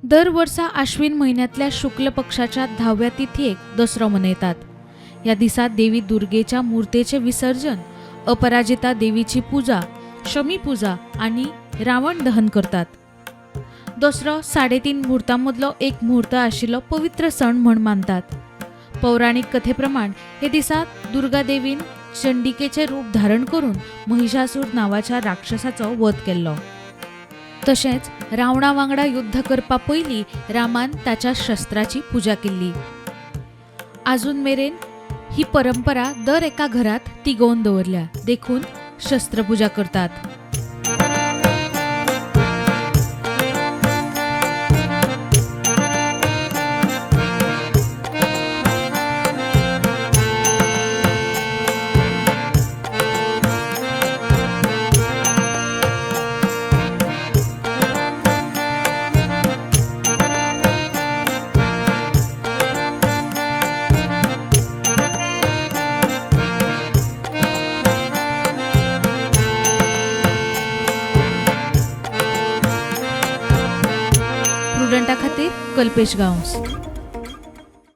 दर वर्सा आश्विन म्हयन्यांतल्या शुक्ल पक्षाच्या 10व्या तिथयेक दसरो मनयतात. ह्या दिसा देवी दुर्गेच्या मूर्तेचें विसर्जन, अपराजिता देवीची पुजा, शमी पुजा आनी रावण दहन करतात. दसरो 3.5 मुहूर्तां मदलो एक मुहूर्त आशिल्लो पवित्र सण म्हण मानतात. पौराणीक कथेप्रमाण हे दिसा दुर्गा देवीन चंडिकेचें रूप धारण करून महिषासूर नांवाच्या राक्षसाचो वध केल्लो. तशेंच रावणा वांगडा युद्ध करपा पयलीं रामान ताच्या शस्त्राची पुजा केल्ली. आजून मेरेन ही परंपरा दर एका घरात तिगोवन दवरल्या, देखून शस्त्रपुजा करतात. प्रुडंटा खातीर कल्पेश गांवस.